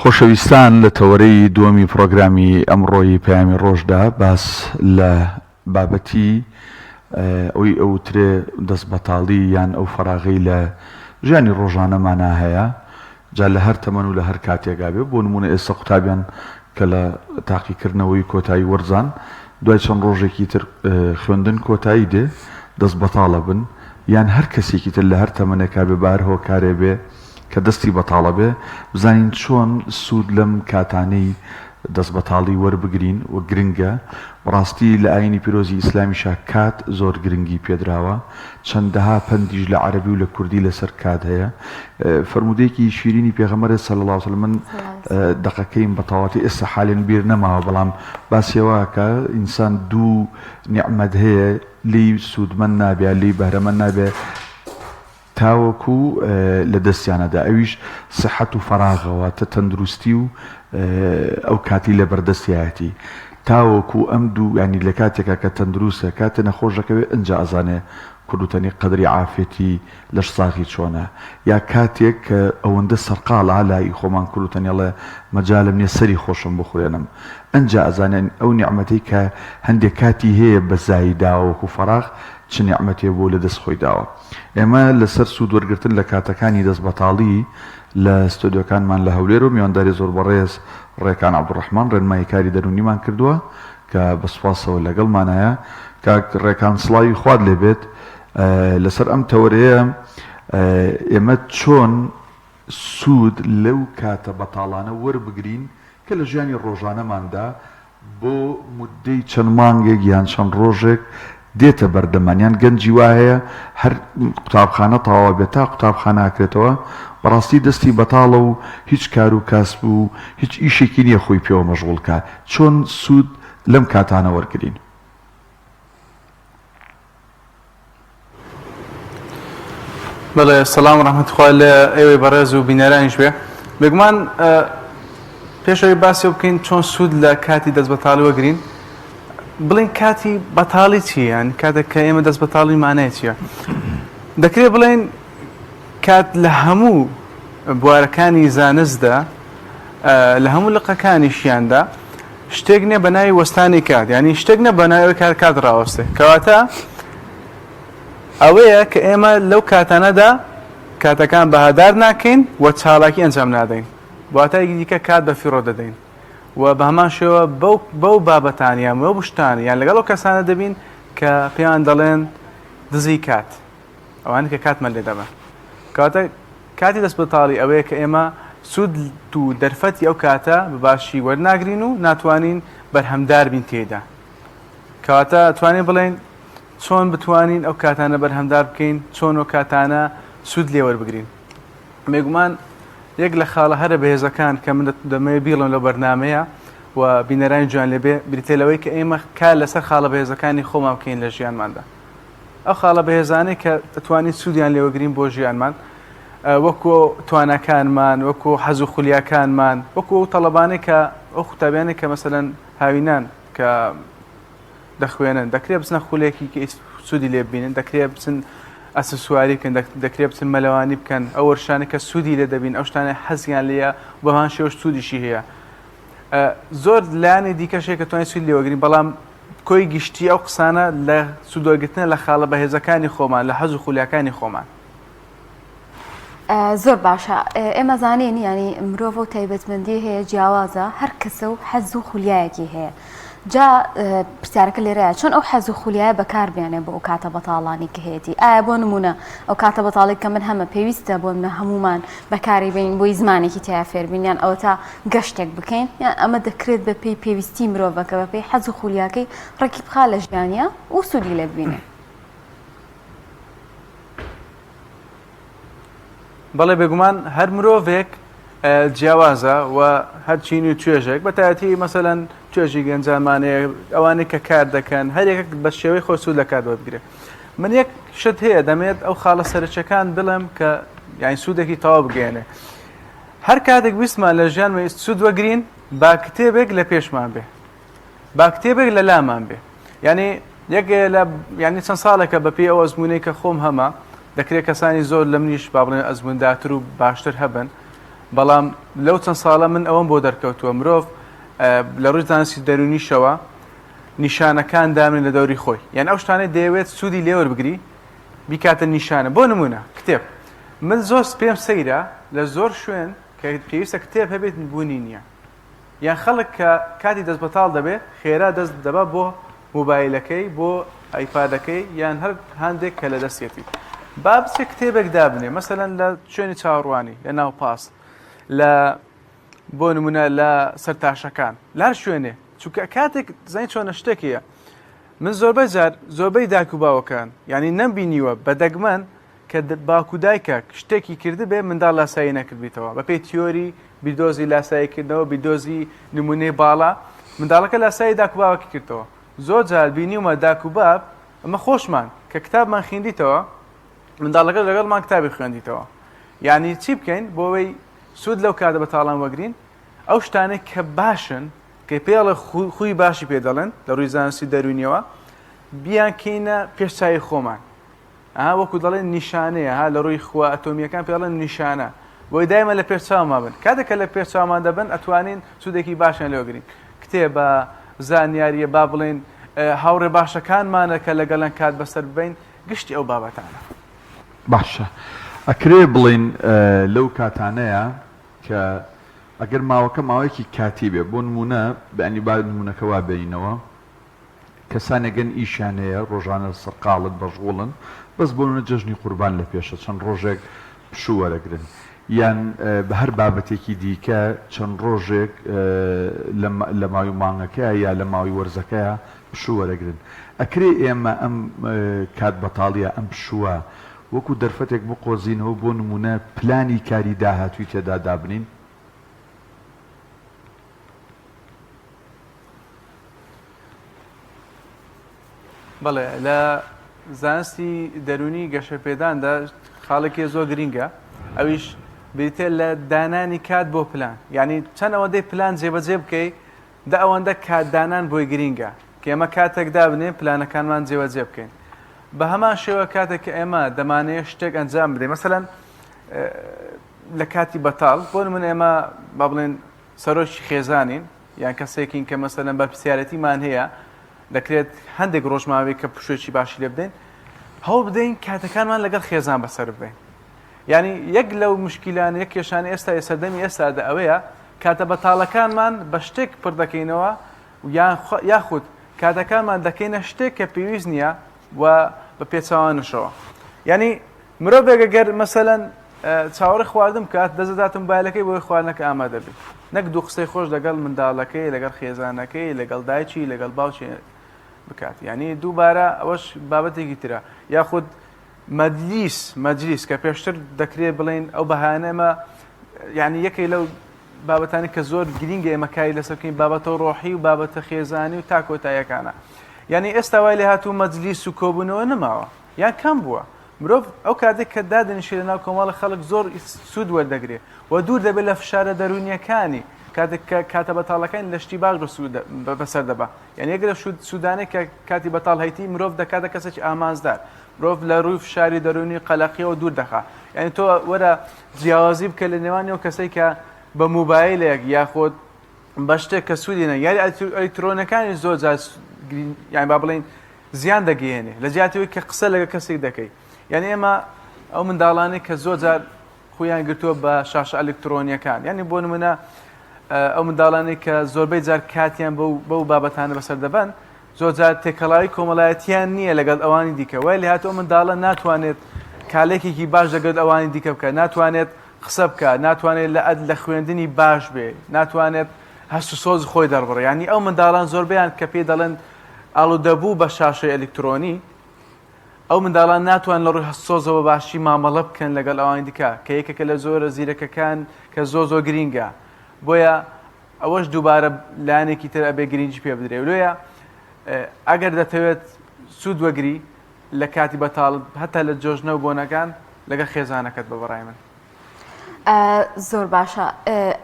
خۆشەویستان لە تەوەرەی دووەمی پڕۆگرامی ئەمڕۆی پەیامی ڕۆژدا باس لە بابەتی ئەوەی ئەوترێ دەست بەتاڵی یان ئەو فەراغەی لە ژیانی ڕۆژانەمانا هەیە جا لە هەر تەمەن و لە هەر کاتێکا بێ بۆ نموونە ئێستا قوتابیان کە لە تاقیکردنەوەی کۆتایی وەرزان دوای چەند ڕۆژێکی تر خوێندن کۆتایی دێ دەست بەتاڵە بن یان هەر کەسێکی تر لە هەر تەمەنێکا بێ بە هەر هۆکارێ بێ کە دەستی بەتاڵە بێ بزانین چۆن سوود لەم کاتانەی دەست بەتاڵی وەربگرین و گرنگە بەڕاستی لە ئاینی پیرۆزی ئیسلامیشا کات زۆر گرنگی پێدراوە چەندەها پەندیش لە عەرەبی و لە کوردی لەسەر کات هەیە فەرموودەیەکی شیرینی پێغەمبەر صلی اللە علیه وسلم من دەقەکەیم بە تەواوەتی ئێستا حالێن بیر نەماوە بەڵام باسی ئەوە کە ئینسان دوو نیعمەت هەیە لێی سوودمەند نابێ لێی بەهرەمەند نابێ تاوەکو لە دەستیان ئەدا ئەویش سحەت و فەراغە واتە تەندروستی و ئەو کاتی لە بەردەستیایەتی تاوەکو ئەم دوو ینی لە کاتێکا کە تەندروستە کاتێ نەخۆش دەکەوێت ئنجا ئەزانێ کوردوتەنی قەدری عافێتی لەش ساغی چۆنە یا کاتێک کە ئەوەندە سەرقاڵە لای خۆمان کوردوتەنی ئەڵێ مەجالم نیە سەری خۆشم بخورێنم ئنجا ئەزانێ ئەو نیعمەتەی کە هەندێک کاتی هەیە بە زایی داوە وەکو فەراغ چ نیعمەتێ بوو لە دەست خۆی داوە. ئێمە لەسەر سوود وەرگرتن لە کاتەکانی دەست بەتاڵی لە ستۆدیۆکانمان لە هەولێر و میوانداری زۆر بەڕێز ڕێکان عەبدولڕەحمان ڕێنمایی کاری دەروونیمان کردووە کە بە سوپاسەوە لەگەڵمانایە. کاک ڕێکان سڵاوی خوات لێ بێت. لەسەر ئەم تەوەرەیە ئێمە چۆن سوود لەو کاتە بەتاڵانە وەربگرین کە لە ژیانی ڕۆژانەماندا بۆ موددەی چەند مانگێک یان چەند ڕۆژێک دێتە بەردەمان یان گەنجی وا هەیە هەر قوتابخانە تەواو بێت تا قوتابخانە ئەکرێتەوە بەڕاستی دەستی بەتاڵە و هیچ کار و کاسب و هیچ ئیشێکی نییە خۆی پێوە مەشغوڵ کا چۆن سوود لەم کاتانە وەرگرین؟ بەڵێ سەڵام و ڕەحمەتی خوا لە ئێوەی بەڕێز و بینەرانیش بێ. بێگومان پێش ئەوەی باسی ئەوە بکەین چۆن سوود لە کاتی دەست بەتاڵی وەگرین بڵێن کاتی بەتاڵی چییە یان کاتێک کە ئێمە دەست بەتاڵی مانای چییە دەکرێت بڵێن کات لە هەموو بوارەکانی زانستدا لە هەموو لقەکانیشیاندا شتێک نییە بە ناوی وەستانی کات یعنی شتێک نە بە ناوی کار کات ڕاوەستێ کەواتە ئەوەیە کە ئێمە لەو کاتانەدا کاتەکان بەهادار ناکەین و چالاکی ئەنجام نادەین واتایەکی دیکە کات بە فیڕۆ دەدەین و بە هەمان شێوە بەو بەو بابەتان یان بەو شتان یان لەگەڵ ئەو کەسانە دەبین کە پێیان دەڵێن دزی کات ئەوانە کە کاتمان لێ دەبەن کەواتە کاتی دەستبەتاڵی ئەوەیە کە ئێمە سوود و دەرفەتی ئەو کاتە بە باشی وەرناگرین و ناتوانین بەرهەمدار بین تێیدا. کەواتە توانین بڵێین چۆن بتوانین ئەو کاتانە بەرهەمدار بکەین، چۆن ئەو کاتانە سوود لێ وەربگرین. بێگومان یەک لە خاڵە هەرە بەهێزەکان کە من دەمەوێت بیڵێم لەو بەرنامەیە و بینەرانی جوان لێ بێ بریتیە لەوەی کە ئێمە کار لەسەر خاڵە بەهێزەکانی خۆمان بکەین لە ژیانماندا. ئەو خاڵە بەهێزانەی کە دەتوانین سوودیان لێوەگرین بۆ ژیانمان وەکو تواناکانمان وەکو حەز و خولیاکانمان وەکو ئەو تەڵەبانەی کە ئەو قوتابیانەی کە مەسەلەن هاوینان کە دەخوێنن دەکرێت بچنە خولێکی کە سوودی لێ ببینن دەکرێت بچن ئەسپسواری بکەن دەکرێت بچن مەلەوانی بکەن ئەو وەرشانە کە سوودی لێ دەبین ئەو شتانە حەزیان لێیە بەمان شێوەش سوودیشی هەیە زۆر لایەنی دیکەش هەیە کە توانین سوود لێوەگرین بەڵام کۆی گشتی ئەو قسانە لە سوودوەرگرتنە لە خاڵە بەهێزەکانی خۆمان لە حەز و خولیاکانی خۆمان. زۆر باشە ئێمە زانین ینی مرۆڤ و تایبەتمەندی هەیە جیاوازە هەر کەسە و حەز و خولیایەکی هەیە جا پرسیارەکە لێرەیە چۆن ئەو حەز و خولیایە بەکار بێنێ بۆ ئەو کاتە بەتاڵانی کە هەیەی ئایا بۆ نمونە ئەو کاتە بەتاڵی کە من هەمە پێویستە بۆ منە هەمومان بەکاری بین بۆی زمانێکی تیا فێربین یان ئەوەتا گەشتێک بکەین یان ئەمە دەکرێت بە پێی پێویستی مرۆڤەکە بە پێی حەز و خولیاکەی ڕێکی بخا لە ژیانیا و سوودی لێ ببینێ. بەڵێ بێگومان هەر مرۆڤێک جیاوازە و هەر چین و توێژێک بە تایبەتی مەسەلەن توێژی گەنجانمانەیە ئەوانەی کە کار دەکەن هەر یەکێک بە شێوەی خۆی سوود لە کات وەربگرێت من یەک شت هەیە دەمێت ئەو خاڵە سەرەکیەکان بڵێم کە یانی سوودێکی تەواو بگەیەنێ هەر کاتێک ویستمان لە ژیانمان سوود وەگرین با کتێبێک لە پێشمان بێ با کتێبێک لە لامان بێ یعنی یەک لە یعنی چەند ساڵێکە بەپێی ئەو ئەزمونەی کە خۆم هەمە دەکرێت کەسانی زۆر لە منیش با بڵێن ئەزمونداتر و باشتر هەبن. بەڵام لەو چەند ساڵە من ئەوەم بۆ دەرکەوتووە مرۆڤ لە ڕووی زانستی دەروونیشەوە نیشانەکان دامنێ لە دەوری خۆی یان ئەو شتانەی دەیەوێت سوودی لێوەربگری بیکاتە نیشانە بۆ نمونە کتێب من زۆر پێم سەیرە لە زۆر شوێن کە پێویستە کتێب هەبێت بوونی نییە یان خەڵک کە کاتی دەست بەتاڵ دەبێت خێرا دەست دەبا بۆ مۆبایلەکەی بۆ ئایپادەکەی یان هەر هاندێک کە لە دەستێتی با بچێ کتێبێک دابنێ مەسەلەن لە شوێنی چاوەڕوانی لە ناو پاس لە بۆ نمونە لە سەرتاشەکان لە هەر شوێنێ چونکە کاتێک زانی چۆنە شتێک هەیە من زۆربەی جار زۆربەی داک و باوەکان یعنی نەمبینیوە بە دەگمەن کە باوک و دایکە شتێکی کردبێ منداڵ لاسایی نەکردبیتەوە بەپێی تیۆری بیردۆزی لاساییکردنەوە بیردۆزی نمونەی باڵا منداڵەکە لاسایی داک و باوەکی کردەوە زۆر جار بینیومە داک و باب ئەمە خۆشمان کە کتابمان خوێندیتەوە منداڵەکە لەگەڵمان کتابی خوێندیتەوە یعنی چی بکەین بۆ ئەوەی سوود لەو کاتە بەتاڵان وەگرین ئەو شتانەی کە باشن کە پێڵە خوی باشی پێ دەڵێن لە ڕووی زانستی دەروونیەوە بیانکەینە پێش چاوی خۆمان ئەها وەکو دەڵێن نیشانەیە ها لە ڕووی خوا ئەتۆمیەکان پێ دەڵێن نیشانە بۆی دایمە لە پێش چاومان بن کاتێک کە لە پێش چاومان دەبن ئەتوانین سوودێکی باشیان لێوەگرین کتێبە زانیاریە با بڵێن هاوڕێ باشەکانمانە کە لەگەڵیان کات بەسەر ببەین گشتی ئەو بابەتانە. باشە ئەکرێ بڵێین لەو کاتانەیا کە ئەگەر ماوەکە ماوەیەکی کاتی بێ بۆ نموونە یانی با نموونەکە وا بێنینەوە کەسانێکن ئیشیان هەیە ڕۆژانە سەرقاڵن مەشغوڵن بەس بۆ نمونە جەژنی قوربان لە پێشە چەند ڕۆژێک پشوو وەرەگرن یان بە هەر بابەتێکی دیکە چەند ڕۆژێک لە ماوی مانگەکەیا یا لە ماوەی وەرزەکەیا پشوو وەرەگرن ئەکرێ ئێمە ئەم کات بەتاڵیە ئەم پشووە وەکو دەرفەتێک بقۆزینەوە بۆ نمونە پلانی کاری داهاتووی تێدا دابنین؟ بەڵێ لە زانستی دەروونی گەشەپێداندا خاڵێکی زۆر گرینگە ئەویش بریتە لە دانانی کات بۆ پلان یعنی چەند ئەوەندەی پلان جێبەجێ بکەی دە ئەوەندە کاتدانان بۆی گرینگە کە ئێمە کاتێک دابنێن پلانەکانمان جێبەجێ بکەین بە هەمان شێوە کاتێک کە ئێمە دەمانەیە شتێک ئەنجام بدەین مەسەلەن لە کاتی بەتاڵ بۆ من ئێمە با بڵێن سەرۆکی خێزانین یان کەسێکین کە مەسەلەن بەرپرسیارێتیمان هەیە دەکرێت هەندێک ڕۆژ ماوەی کە پشوێکی باشی لێ بدەین هەوڵ بدەین کاتەکانمان لەگەڵ خێزان بەسەر ببەین یعنی یەک لەو مشکیلان یەک کێشان ئێستا سەردەمی ئێستادا ئەوەیە کاتە بەتاڵەکانمان بە شتێک پڕ دەکەینەوە یان یاخود کاتەکانمان دەکەینە شتێک کە پێویست نییە و بە پێچەوانەشەوە یعنی مرۆڤێک گەر مەسەلەن چاوەڕێ خواردن بکات دەست دەداتە موبایلەکەی بۆی خواردنەکە ئامادە بێت نەک دوو قسەی خۆش لەگەڵ منداڵەکەی لەگەڵ خێزانەکەی لەگەڵ دایکی لەگەڵ باوکی بکات یعنی دووبارە ئەوەش بابەتێکی ترە یاخود مەجلیس مەجلیس کە پێشتر دەکرێت بڵێن ئەو بەهانە ئێمە یعنی یەکێک لەو بابەتانی کە زۆر گرینگە ئێمە کاری لەسەر بکەین بابەتە ڕۆحی و بابەتە خێزانی و تا کۆتاییەکانە یعنی ئێستا وای لێ هاتوو مەجلیس و کۆبوونەوە نەماوە یان کەم بووە مرۆڤ ئەو کاتێک کە دادەنیشێ لەناو کۆمەڵە خەڵک زۆر سوود وەردەگرێ و دوور دەبێت لە فشارە دەروونیەکانی کاتێک کە کاتە بەتاڵەکانی لە شتی باش بەسەر دەبا یعنی یەک لە سوودانێک کە کاتی بەتاڵ هەیتی مرۆڤ دەکاتە کەسێکی ئامانجدار مرۆڤ لە ڕووی فشاری دەروونی قەلەقیەوە دوور دەخا یعنی تۆ وەرە جیاوازی بکە لە نێوانی ئەو کەسەی کە بە موبایلێک یاخود بە شتێک کە سوودی نە یاری ئەلیکترۆنەکانی زۆر جار یان با بڵێین زیان دەگەیەنێ لە جیاتی ئەوەی کە قسە لەگەڵ کەسێک دەکەی یعنی ئێمە ئەو منداڵانەی کە زۆر جار خویان گرتووە بە شاشە ئەلکترۆنیەکان یعنی بۆ نمونە ئەو منداڵانەی کە زۆربەی جار کاتیان بەو بەو بابەتانە بەسەر دەبەن زۆر جار تێکەڵاوی کۆمەڵایەتیان نییە لەگەڵ ئەوانی دیکە وای لێهاتووە منداڵە ناتوانێت کالێکێکی باش لەگەڵ ئەوانی دیکە بکە ناتوانێت قسە بکە ناتوانێت لە ئەد لە خوێندنی باش بێ ناتوانێت هەست و سۆز خۆی دەربڕێ یعنی ئەو منداڵان زۆربیان کە پێی دەڵێن ئاڵودەبوو بە شاشەی ئەلیکترۆنی، ئەو منداڵان ناتوان لە ڕووی هەستسۆزەوە باشی مامەڵە بکەن لەگەڵ ئەوانی دیکە کە یەکێکە لە زۆرە زیرەکەکان کە زۆر زۆر گرینگە بۆیە ئەوەش دووبارە لایەنێکی تر ئەبێ گرنگی پێ بدرێ لۆیە ئەگەر دەتەوێت سوود وەگری لە کاتی بەتاڵت هەتا لە جۆژنە و بۆنەکان لەگەڵ خێزانەکەت بە بەڕای من. زۆر باشە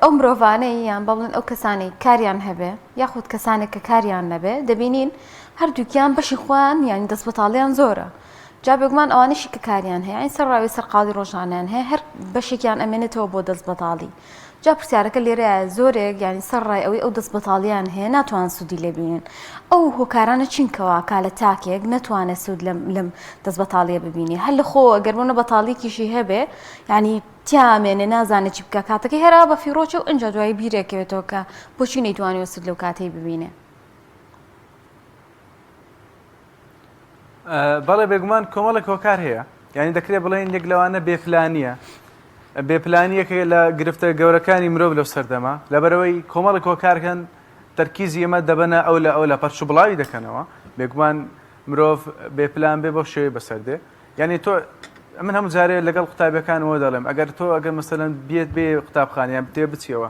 ئەو مرۆڤانەی یان بەڵێن ئەو کەسانی کاریان هەبێ یاخود کەسانێک کە کاریان نەبێ دەبینین هەردووکیان بەشی خۆیان یان دەستبەتاڵیان زۆرە. جا بێگومان ئەوانەشی کە کاریان هەیە یانی سەرڕاوی سەرقاڵی ڕۆژانەیان هەیە هەر بەشێکیان ئەمێنێتەوە بۆ دەست بەتاڵی جا پرسیارەکە لێرەیە زۆرێک یانی سەرڕای ئەوەی ئەو دەست بەتاڵیان هەیە ناتوان سوودی لێ بینن ئەو هۆکارانە چین کەوا کا لە تاکێک نەتوانێت سوود لەم لەم دەست بەتاڵیە ببینی هەر لە خۆ ئەگەر بۆنە بەتاڵیکیشی هەبێ یانی تیامێنێ نازانێت چی بکە کاتەکەی هەرا بە فیڕۆچە و ئینجا دوایی بیرێکەوێتەوە کە بۆچی نەیتوانیوە سوود لەو کاتەی ببینێ. بەڵێ بێگومان کۆمەڵێک هۆکار هەیە یعنی دەکرێت بڵێن یەک لەوانە بێپلانیە بێپلانیەکە لە گرفتە گەورەکانی مرۆڤ لەو سەردەمە لەبەرەوەی کۆمەڵێک هۆکارکەن تەرکیزی ئێمە دەبەنە ئەو لە ئەو لە پەرچ و بڵاوی دەکەنەوە بێگومان مرۆڤ بێپلان بێ بۆ شێوەی بەسەر دێ یعنی تۆ من هەموو جارێ لەگەڵ قوتابیەکانەوە دەڵێم ئەگەر تۆ ئەگەر مەسەلەن بێت بێ قوتابخانیان بتێ بچیەوە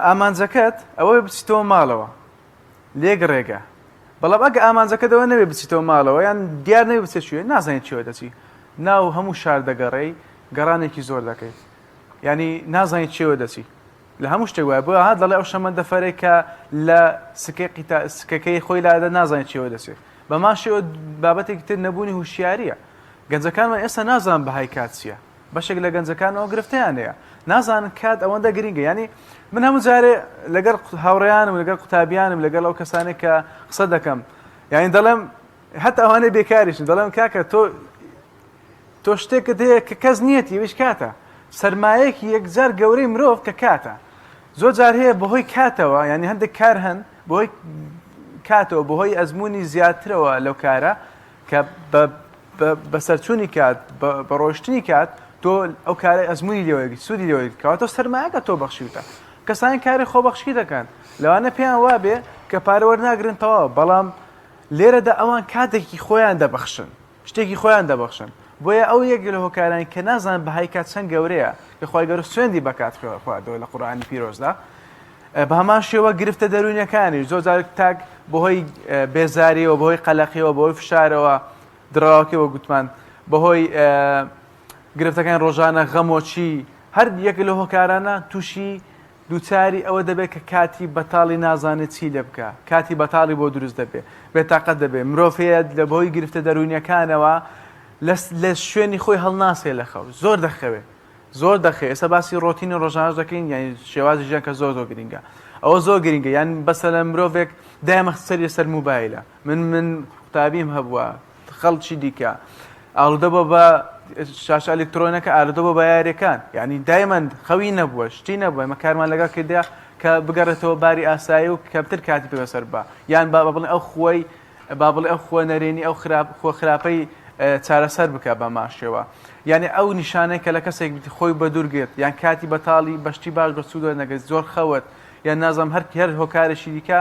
ئامانجەکەت ئەوە بچیتەوە ماڵەوە لێک ڕێگە بەڵام ئەگە ئامانجەکەت ئەوە نەبێ بچیتەوە ماڵەوە یان دیار نەبێ بچێت کوێ نازانیت کوێ دەچی ناو هەموو شار دەگەڕێی گەڕانێکی زۆر دەکەیت یعنی نازانیت کوێ دەچی لە هەموو شتێک وایە بۆ هات دەڵێ ئەو شەمەندەفەرێک کە لە سکەی قیتا سکەکەی خۆی لادا نازانێت چێوە دەچێت بەمان شێوە بابەتێکی تر نەبوونی هوشیاریە گەنجەکانمان ئێستا نازان بەهای کات چییە بەشێک لە گەنجەکان ئەو گرفتەیان هەیە نازانن کات ئەوەندە گرنگە ینی من هەموو جارێ لەگەڵ هاوڕێیانم لەگەڵ قوتابیانم لەگەڵ ئەو کەسانێک کە قسە دەکەم یعنی دەڵێم هەتا ئەوانەی بێکاریشن دەڵێم کاکە تۆ تۆ شتێکت هەیە کە کەس نیەتی ویش کاتە سرمایەکی یەکجار گەورەی مرۆڤ کە کاتە زۆر جار هەیە بەهۆی کاتەوە یعنی هەندێک کار هەن بەهۆی کاتەوە بەهۆی ئەزمموی زیاترەوە لەو کارە کە بە بەسەرچوونی کات، بە ڕۆیشتنی کات، تۆ ئەو کارەی ئەزموونی لێ وەرگری، سوودی لێ وەرگری، کەواتە سەرمایەکە تۆ بەخشیوتە. کەسانی کاری خۆبەخشی دەکەن، لەوانە پێیان وابێ کە پارە وەرناگرن تەواو، بەڵام لێرەدا ئەوان کاتێکی خۆیان دەبەخشن، شتێکی خۆیان دەبەخشن. بۆیە ئەو یەک لە هۆکارانی کە نازانن بەهای کات چەند گەورەیە، کە خوای گەورە سوێندی بە کات خواردەوە لە قورئانی پیرۆزدا. بە هەمان شێوە گرفتە دەروونیەکانیش زۆر جار تاک بەهۆی بێزاریەوە بەهۆی قەلەقیەوە بەهۆی فشارەوە دڕاوەکەوە گوتمان بەهۆی گرفتەکانی ڕۆژانە غەمۆچی هەر یەک لە هۆکارانە تووشی دووچاری ئەوە دەبێت کە کاتی بەتاڵی نازانێت چی لێ بکە کاتی بەتاڵی بۆ دروست دەبێت بێتاقەت دەبێت مرۆڤ هەیە لە بەهۆی گرفتە دەروونیەکانەوە لە شوێنی خۆی هەڵناسێ لە خەو زۆر دەخەوێت زۆر دەخێ ئێستا باسی ڕۆتینی ڕۆژانەش دەکەین یانی شێوازی ژیان کە زۆر زۆر گرینگە ئەوە زۆر گرینگە یان بەسەلە مرۆڤێک دایمە سەری سەر موبایلە من من قوتابیم هەبووە خەڵکی دیکە ئالودە بۆ بە شاشە ئەلکترۆنەکە ئالودە بۆ بە یاریەکان یعنی دایمەند خەوی نەبووە شتی نەبووە ئێمە کارمان لەگەڵ کردیا کە بگەڕێتەوە باری ئاسایی و کەمتر کاتی پێ بەسەر بە یان با بڵێ ئەو خوەی با بڵێ ئەو خووە نەرێنی ئەو خراپ خووە خراپەی چارەسەر بکە بە ماشێوە یعنی ئەو نیشانەی کە لە کەسێک خۆی بە دوور گرت یان کاتی بەتاڵی بەشتی باش بە سوود وەرنەگرت زۆر خەوت یان نازم هەر هەر هۆکارێکی دیکە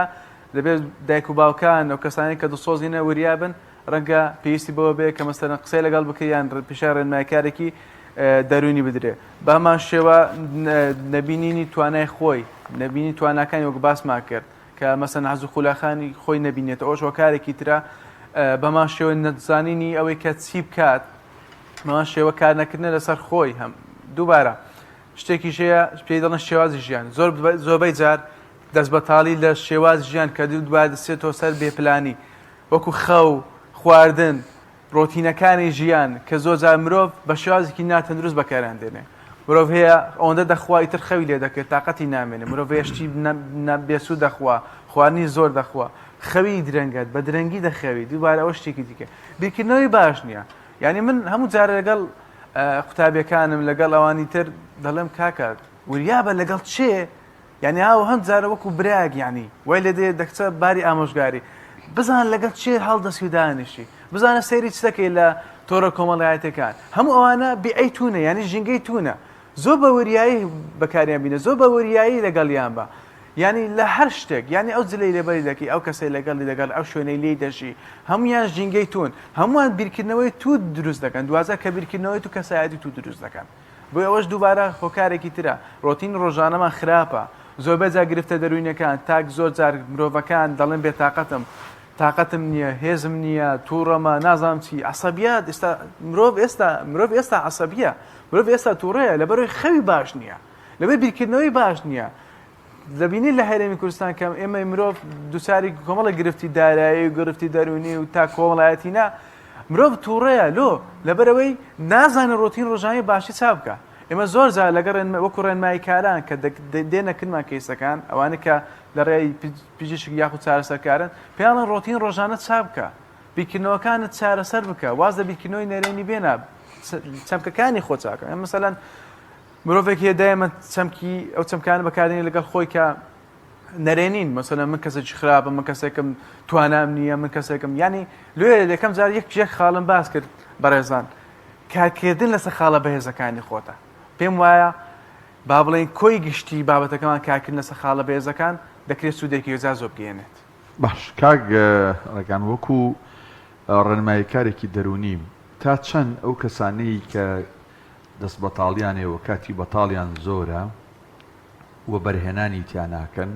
دەبێت دایک و باوکان و کەسانی کە دڵسۆزینە وریا بن ڕەنگە پێویستی بەوە بێ کە مەسەرەن قسەی لەگەڵ بکرێ یان پیشان ڕێنمایکارێکی دەروونی بدرێ بەمان شێوە نەبینینی توانای خۆی نەبینی تواناکانی وەک باسمان کرد کە مەسەن حەز و خولاخانی خۆی نەبینێتەوە ئەوش هۆکارێکی ترە بەمان شێوە نەزانینی ئەوەی کە چی بکات بەمان شێوە کار نەکردنە لەسەر خۆی هەم دووبارە شتێکی هەیە پێی دەڵێن شێوازی ژیان زۆر زۆربەی جار دەست بەتاڵی لە شێواز ژیان کە دووبارە دەچێتەوە سەر بێپلانی وەکو خەو خواردن ڕۆتینەکانی ژیان کە زۆرجار مرۆڤ بە شێوازێکی ناتەندروست بەکاریان دێنێ. مرۆڤ هەیە ئەوەندە دەخوا ئیتر خەوی لێ دەکرێت تاقەتی نامێنێ. مرۆڤ هەیە شتی بێسوود دەخوا، خواردنی زۆر دەخوا، خەوی درەنگە، بە درەنگی دەخەوی، دووبارە ئەوە شتێکی دیکە. بیرکردنەوەی باش نییە. یانی من هەموو جارێ لەگەڵ قوتابیەکانم لەگەڵ ئەوانی تر دەڵێم کاکە وریابە لەگەڵ چێ یانی ئاو هەند جارە وەکو برایەک یانی وای لێ دێ دەکچە باری ئامۆژگاری بزان لەگەڵ چێ هەڵدەسی و دانیشی بزانە سەیری چ دەکەی لە تۆڕە کۆمەڵایەتەکان هەموو ئەوانە بێئەی تونە یانی ژینگەی تونە زۆر بە وریایی بەکاریان بینە زۆر بە وریایی لەگەڵیان بە یانی لە هەر شتێک یانی ئەو جلەی لەبەری دەکەی ئەو کەسەی لەگەڵی دەگەڵ ئەو شوێنەی لێی دەژی هەمویان ژینگەی تون هەمووان بیرکردنەوەی تو دروست دەکەن دوازە کە بیرکردنەوەی تو کەسایەتی تو دروست دەکەن بۆیە ئەوەش دووبارە هۆکارێکی ترە ڕۆتینی ڕۆژانەمان خراپە زۆربەی جار گرفتە دەروونیەکان تاک زۆر جار مرۆڤەکان دەڵێن بێتاقەتم تاقەتم نییە هێزم نییە تووڕەمە نازانم چی عسەبیات ئێستا مرۆڤ ئێستا مرۆڤ ئێستا عسەبیە مرۆڤ ئێستا تووڕەیە لەبەرەوەی خەوی باش نییە لەبەر بیرکردنەوەی باش نییە دەبینین لە هەرێمی کوردستان کەم ئێمەی مرۆڤ دوچاری کۆمەڵە گرفتی دارایی و گرفتی دەروونی و تا کۆمەڵایەتی نا. مرۆڤ تووڕەیە لۆ لەبەرئەوەی نازانێت ڕۆتین ڕۆژانەی باشی چا بکا. ئێمە زۆر جار لەگەڵ وەکو ڕێنماییکاران کە دێنە کنمان کەیسەکان ئەوانەی کە لە ڕێی پزیشک یاخود چارەسەرکارن پێیان ئەڵێن ڕۆتین ڕۆژانە چا بکە بیرکردنەوەکانت چارەسەر بکە واز لە بیرکردنەوەی نەرێنی بێنە چەمکەکانی خۆ چاکە مەسەلەن مرۆڤێک هەیە دایمە چەمکی ئەو چەمکانە بەکاردێنێ لەگەڵ خۆی کە نەرێنین مەسەلەن من کەسێکی خراپم من کەسێکم توانام نییە من کەسێکم ینی لێ یەکەم جار یەک یەک خاڵم باس کرد بەڕێزان کارکردن لەسەر خاڵە بەهێزەکانی خۆتە پێم وایە با بڵێن کۆی گشتی بابەتەکەمان کارکردن لەسەر خاڵە بەهێزەکان دەکرێت سوودێکی یەکجار زۆر بگەیەنێت. باش کاک ڕێگان وەکو ڕێنماییکارێکی دەروونی تا چەند ئەو کەسانەی کە دەست بەتاڵیان هەیە و کاتی بەتاڵیان زۆرە وەبەرهێنانی تیا ناکەن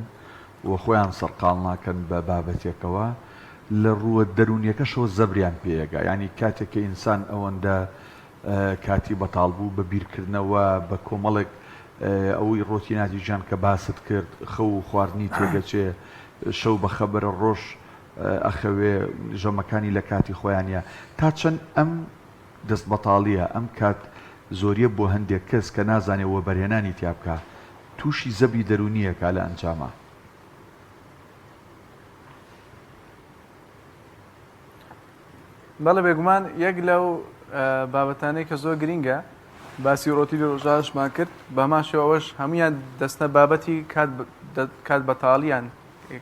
و خۆیان سەرقاڵ ناکەن بە بابەتێکەوە لە ڕووە دەروونیەکەشەوە زەبریان پێ ئەگا یانی کاتێک کە ئینسان ئەوەندە کاتی بەتاڵ بوو بە بیرکردنەوە بە کۆمەڵێک ئەوەی ڕۆتیناتی ژیان کە باست کرد خەو و خواردنی تێگەچێ شەو بە خەبەرە ڕۆژ ئەخەوێ ژەمەکانی لە کاتی خۆیانە تا چەند ئەم دەست بەتاڵیە ئەم کات زۆریە بۆ هەندێک کەس کە نازانێ وەبەرهێنانی تیا بکا توشی زەبری دەرونی ئەکا لە ئەنجاما. بەڵێ بێگومان یەک لەو بابەتانەی کە زۆر گرینگە باسی ڕۆتینی ڕۆژانەشمان کرد بەهەمان شێوە ئەوەش هەمویان دەستنە بابەتی کات کات بەتاڵیان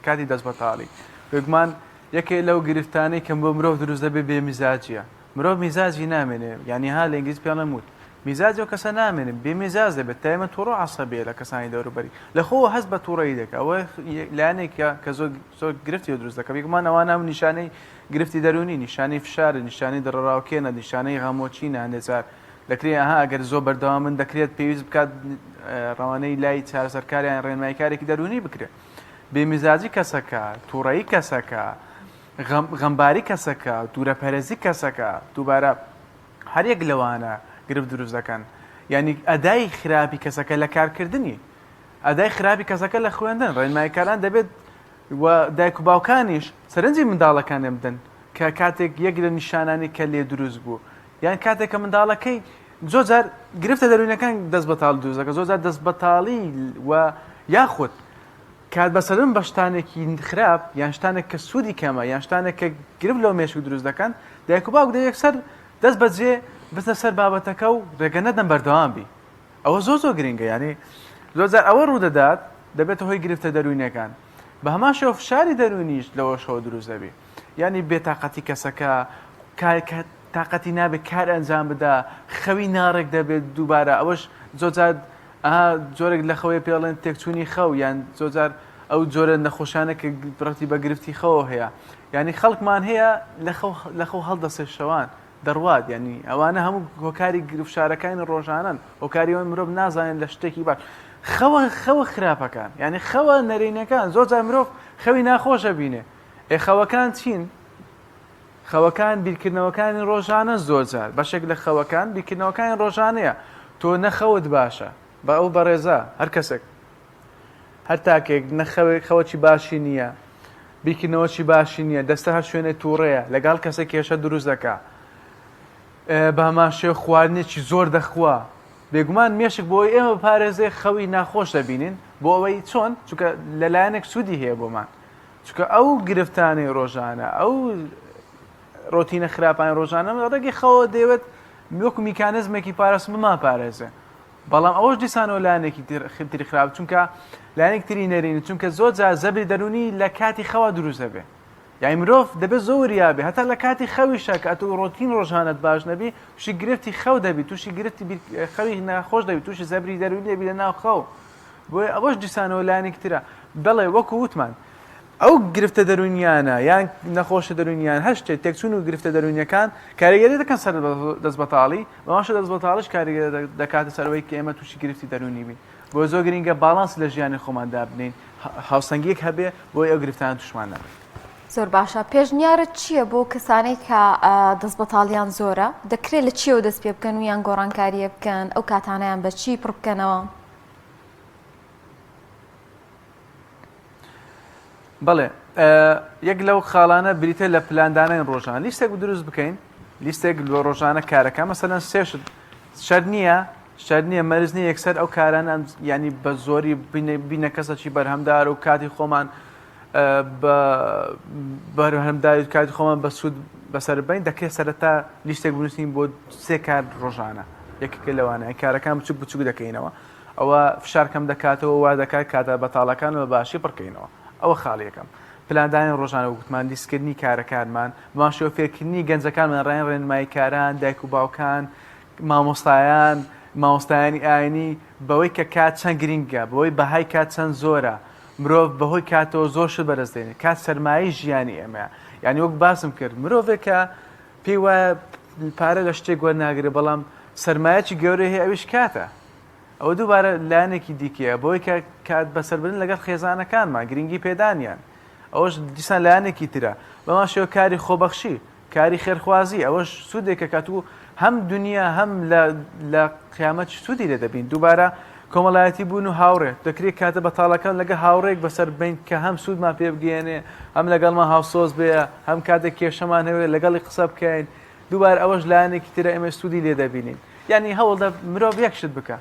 کاتی دەست بەتاڵی بێگومان یەکێ لەو گرفتانەی کە بۆ مرۆڤ دروست دەبێ بێ میزاجیە مرۆڤ میزاجی نامێنێ یانی ها لە ئینگلیز پێڵێن mood میزاجی ئەو کەسە نامێنێ بێ میزاج دەبێت تایمە توڕە و عەسەبیە لە کەسانی دەوروبەری لە خۆوە هەست بە توڕەیی دەکا ئەوە لایەنێکە کە زۆر زۆر گرفتی بۆ دروست دەکا بێگومان ئەوانە هەموو نیشانەی گرفتی دەروونی نیشانەی فشارە نیشانەی دڵەڕاوکێنە نیشانەی غەمۆکینە هەندێک جار دەکرێت ئەها ئەگەر زۆر بەردەوام بن دەکرێت پێویست بکات ڕەوانەی لای چارەسەرکار یان ڕێنماییکارێکی دەروونی بکرێت بێمیزاجی کەسەکە توڕەیی کەسەکە غەمباری کەسەکە، دوورەپەرێزی کەسەکە، دووبارە هەر یەک لەوانە گرفت دروست دەکەن. یانی ئەدای خراپی کەسەکە لە کارکردنی، ئەدای خراپی کەسەکە لە خوێندن، ڕێنماییکاران دەبێت و دایک و باوکانیش سەرنجی منداڵەکانیان بدەن کە کاتێک یەک لە نیشانانی کە لێ دروست بوو یان کاتێک کە منداڵەکەی زۆر جار گرفتە دەروونەکان دەست بەتاڵ دروست دەکەن زۆر جار دەست بەتاڵی و یاخود کات بەسەربردن بە شتانێکی خراپ یان شتانێک کە سوودی کەمە یان شتانێک کە گرفت لەو مێشک دروست دەکەن، دایک و باوک دەبێت یەکسەر دەست بەجێ بچنە سەر بابەتەکە و ڕێگە نەدەن بەردەوام بی. ئەوە زۆر زۆر گرنگە یانی زۆر جار ئەوە ڕوودەدات دەبێتە هۆی گرفتە دەروونیەکان. بە هەمان شێوە فشاری دەروونیش لەوەشەوە دروست دەبی. یانی بێتاقەتی کەسەکە، تاقەتی نابێت کار ئەنجام بدا، خەوی ناڕێک دەبێت دووبارە ئەوەش زۆر جار ئەها جۆرێک لە خەوەیە پێ ئەڵێن تێکچوونی خەو یان زۆر جار ئەو جۆرە نەخۆشانە کە ڕەتی بە گرفتی خەوەوە هەیە یعنی خەڵکمان هەیە لە خەو لە خەو هەڵدەسێ شەوان دەڕوات یعنی ئەوانە هەموو هۆکاری گرفشارەکانی ڕۆژانەن هۆکاری ئەوەی مرۆڤ نازانێت لە شتێکی باش خەوە خەوە خراپەکان یعنی خەوە نەرێنیەکان زۆر جار مرۆڤ خەوی ناخۆشە بینێ ئێ خەوەکان چین خەوەکان بیرکردنەوەکانی ڕۆژانەن زۆرجار بەشێک لە خەوەکان بیرکردنەوەکانی ڕۆژانەیە تۆ نە خەوت باشە بە ئەو بەڕێزە هەر کەسێک هەر تاکێک نە خەوێک خەوەکی باشی نییە بیرکردنەوەکی باشی نییە دەستە هەر شوێنێ تووڕەیە لەگەڵ کەسێک کێشە دروست دەکا بە هەمان شێوە خواردنێکی زۆر دەخوا بێگومان مێشک بۆ ئەوەی ئێمە بپارێزێ خەوی ناخۆش دەبینین بۆ ئەوەی چۆن چونکە لەلایەنێک سوودی هەیە بۆمان چونکە ئەو گرفتانەی ڕۆژانە ئەو ڕۆتینە خراپانی ڕۆژانە لە ڕێگەی خەوە دەیەوێت وەکو میکانزمێکی پاراستن بمانپارێزێ بەڵام ئەوەش دیسانەوە لایەنێکی تری خراپ چونکە لایەنێک تری نەرێنی چونکە زۆر جار زەبری دەروونی لە کاتی خەوە دروست دەبێ یعنی مرۆڤ دەبێت زۆر وریا بێ هەتا لە کاتی خەویشە کە ئەتۆ ڕۆتین ڕۆژانەت باش نەبی تووشی گرفتی خەو دەبی تووشی گرفتی خەوی ناخۆش دەبی تووشی زەبری دەروونی دەبی لە ناو خەو بۆیە ئەوەش دیسانەوە لایەنێکی ترە. بەڵێ وەکو وتمان ئەو گرفتە دەروونیانە یان نەخۆشە دەروونیان هەر شتێک تێکچوون و گرفتە دەروونیەکان کاریگەری دەکەن سەر دەست بەتاڵی بەماشە دەست بەتاڵیش کاریگەری دەکاتە سەر ئەوەی کە ئێمە تووشی گرفتی دەروونی بین بۆ زۆر گرنگە باڵانس لە ژیانی خۆمان دابنین هاوسەنگیەک هەبێ بۆی ئەو گرفتانە تووشمان نەبن. زۆر باشە پێشنیارت چییە بۆ کەسانەی کە دەست بەتاڵیان زۆرە دەکرێت لە چیەوە دەست پێ بکەن و یان گۆڕانکاریە بکەن ئەو کاتانیان بە چی پڕ بکەنەوە؟ بەڵێ یەک لەو خاڵانە بریتە لە پلاندانانی ڕۆژان لیستێک دروست بکەین. لیستێک لۆ ڕۆژانە کارەکان مەسەلەن سێ شت شەرت نییە شەرت نییە مەرج نییە یەکسەر ئەو کارانە یانی بە زۆری بینە کەسەکی بەرهەمدار و کاتی خۆمان بە بەرهەمداری و کاتی خۆمان بە سوود بەسەر بین دەکرێت سەرەتا لیستێک بنووسین بۆ سێ کار ڕۆژانە یەکێکە لەوانە کارەکان بچوک بچوک دەکەینەوە ئەوە فشار کەم دەکاتەوە وا دەکات کاتە بەتاڵەکان بە باشی پڕکەینەوە ئەوە خاڵی یەکەم پلاندانی ڕۆژانە وگوتمان لیستکردنی کارەکانمان بەمان شێوە فێرکردنی گەنجەکانمان ڕێن ڕێنماییکاران دایک و باوکان مامۆستایان مامۆستایانی ئاینی بەوەی کە کات چەند گرینگە بەوەی بەهای کات چەند زۆرە مرۆڤ بەهۆی کاتەوە زۆر شت بەدەست دێنێت کات سەرمایەی ژیانی ئێمەیە یعنی وەک باسم کرد مرۆڤێکە پێی وایە پارە لە شتێک وەرناگرێ بەڵام سەرمایەکی گەورەی هەیە ئەویش کاتە ئەوە دووبارە لایەنێکی دیکەیە بەوەی کە کات بەسەربردن لەگەڵ خێزانەکانمان گرنگی پێدانیان ئەوەش دیسان لایەنێکی ترە بەمان شێوە کاری خۆبەخشی کاری خێرخوازی ئەوەش سوودێکە کات و هەم دنیا هەم لە قیامەت سوودی لێ دەبین دووبارە کۆمەڵایەتی بوون و هاوڕێ دەکرێت کاتە بەتاڵەکان لەگە هاوڕێک بەسەر بین کە هەم سوودمان پێ بگەێنێ هەم لەگەڵمان هاوسۆز بێ هەم کاتێک کێشەمان هەوێ لەگەڵی قسە بکەین دووبارە ئەوەش لایەنێکی ترە ئێمە سوودی لێ دەبینین یعنی هەوڵدە مرۆڤ یەک شت بکە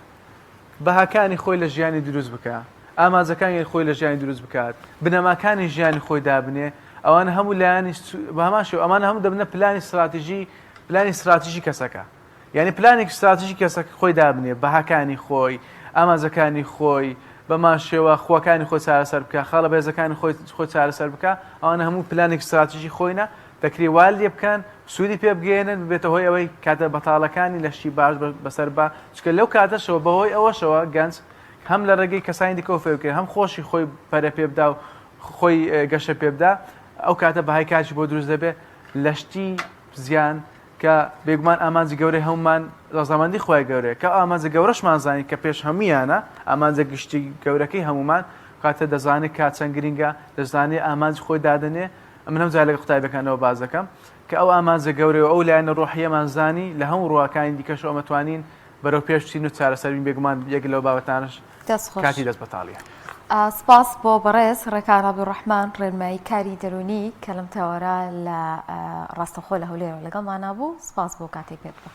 بەهاکانی خۆی لە ژیانی دروست بکا، ئامانجەکانی خۆی لە ژیانی دروست بکات، بنەماکانی ژیانی خۆی دابنێ، ئەوانە هەموو لایەنی بە هەمان شێوە ئەمانە هەموو دەبنە پلانی ستراتیژی پلانی ستراتیژی کەسەکە. یعنی پلانێکی ستراتیژی کەسەکە خۆی دابنێ، بەهاکانی خۆی، ئامانجەکانی خۆی، بەمان شێوە خوەکانی خۆی چارەسەر بکە، خاڵە بەهێزەکانی خۆی خۆی چارەسەر بکە، ئەوانە هەموو پلانێکی ستراتیژی خۆینە، دەکرێ وا لێ بکەن سوودی پێ بگەیەنن ببێتە هۆی ئەوەی کاتە بەتاڵەکانی لە شتی باش بەسەر با چونکە لەو کاتەشەوە بەهۆی ئەوەشەوە گەنج هەم لە ڕێگەی کەسانی دیکەوە فێر بکرێت هەم خۆشی خۆی پەرە پێ بدا و خۆی گەشە پێ بدا ئەو کاتە بەهای کاتی بۆ دروست دەبێت لە شتی زیان کە بێگومان ئامانجی گەورەی هەمومان ڕەزامەندی خوای گەورەیە کە ئامانجە گەورەشمان زانی کە پێش هەمویانە ئامانجە گشتی گەورەکەی هەمومان کاتە دەزانێت کات چەند گرینگە دەزانێت ئامانج خۆی دادەنێ ئەمن هەموو جار لەگەڵ قوتابیەکانەوە باس دەکەم کە ئەو ئامانجە گەورەیە و ئەو لایەنە ڕۆحییەمان زانی لە هەموو ڕووەکانی دیکەشەوە ئەمە توانین بەرەو پێش بچین و چارەسەر بین بێگومان یەک لەو بابەتانەش دەست خۆش. کاتی دەست بەتاڵیە. سپاس بۆ بەڕێز ڕێکار عەبدولڕەحمان ڕێنمایی کاری دەروونی کە لەم تەوەرە لە ڕاستەوخۆ لە هەولێرەوە لەگەڵمانا بوو سپاس بۆ کاتێک پێت بوو.